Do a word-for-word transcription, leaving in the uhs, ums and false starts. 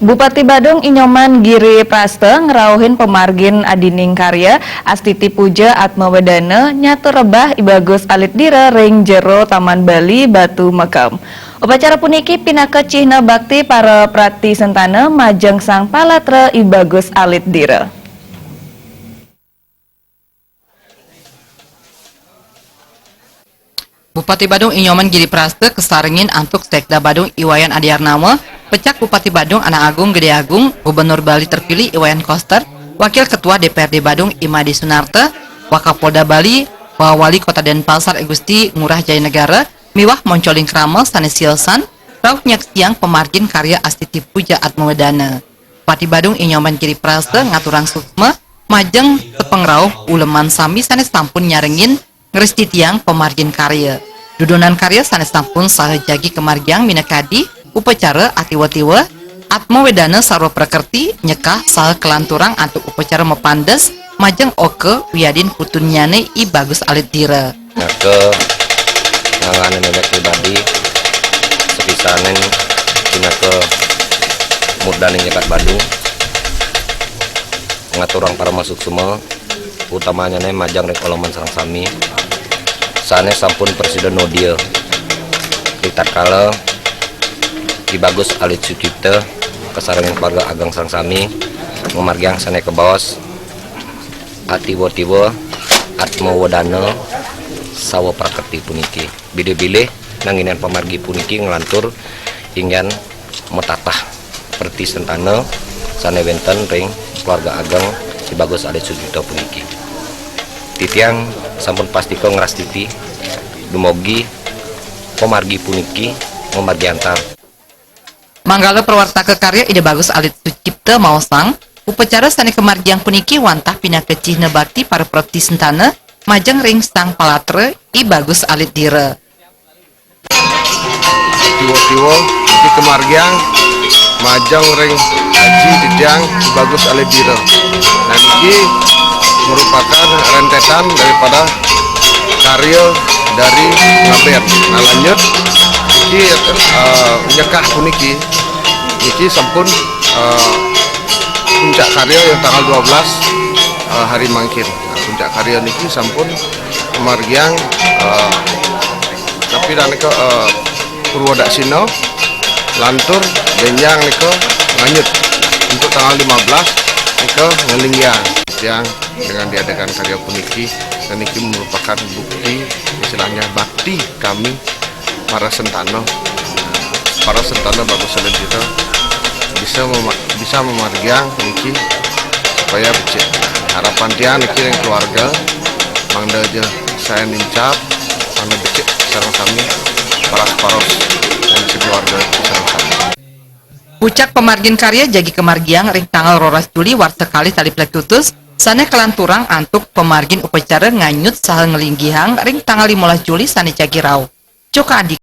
Bupati Badung I Nyoman Giri Prasta ngrauhin pamargin adining karya Astiti Puja Atma Wedana nyata rebah I Bagus Alit Dira ring jero Taman Bali Batu Mekem. Upacara puniki pinaka cihna bakti para prati sentana majeng Sang Palatra I Bagus Alit Dira. Bupati Badung I Nyoman Giri Prasta kasarengin antuk Sekda Badung I Wayan Adiarnawa, pecak Bupati Badung Anak Agung Gede Agung, Gubernur Bali terpilih I Wayan Koster, Wakil Ketua D P R D Badung I Made Sunarta, Wakapolda Bali, Wali Kota Denpasar I Gusti Ngurah Jayanegara, miwah moncoling krama sane siosan, rauh nyaksiang pamargin karya Astiti Puja Atmawedana. Bupati Badung I Nyoman Giri Prasta ngaturang suksma majeng tepeng rauh uleman sami sane sampun nyarengin ngrastitiang pamargin karya. Dudonan karya sane sampun saha jagi kamargiang minakadi upacara atiwa-tiwa, Atma Wedana Sarwa Prakerti, nyekah saha kalanturang antuk upacara mapandes majeng oka wiadin putunnyane I Bagus Alit Dira. Pinaka nganggane memet pribadi, sepisanan pinaka murdaning jagat Badung, ngaturang parama suksma, utamanyane majeng ring uleman sareng sami sane sampun prasida nodia. Ritatkala I Bagus Alit Sucipta kasarengin keluarga ageng sareng sami ngamargiang sane kabaos atiwa-tiwa Atma Wedana Sarwa Prakerti puniki. Bilih-bilih nangginan pamargi puniki nglantur inggian matatah preti sentana sane wenten ring keluarga ageng I Bagus Alit Sucipta puniki. Titiang sampun pastika ngrastiti dumugi pamargi puniki mamargi antar. Manggala prawartaka karya Ida Bagus Alit Sucipta maosang, upacara sane kamargiang puniki wantah pinaka cihna bakti para preti sentana majeng ring Sang Palatra I Bagus Alit Dira. Tiwa-tiwa niki kamargiang majeng ring aji titiang I Bagus Alit Dira. Nah, niki merupakan rentetan daripada karya dari Ngaben. Nah, lanjut niki, eh, nyekah puniki niki sampun, eh, puncak karya yang tanggal dua belas, eh, hari mangkin. Nah, puncak karya niki sampun kamargiang, eh, tapi nika, eh, purwa daksina, lantur benjang nika nganyut. Untuk tanggal lima belas nika ngelinggiang. Yang dengan diadakan karya puniki, dan niki merupakan bukti, istilahnya bakti kami para sentana, para sentana Bagus Alit Dira bisa mema-, bisa mamargiang niki supaya becik. Harapan tiang niki ring keluarga, mangda ja sayan nincap, mangda becik sareng sami, paras-paros ring sekeluarga sareng sami. Pucak pamargin karya jagi kamargiang ring tanggal roras Juli warsa kalih tali plektutus, sane kalanturang antuk pamargin upacara nganyut saha nglinggihang ring tanggal limolas Juli sane jagi rauh. Coka Adi.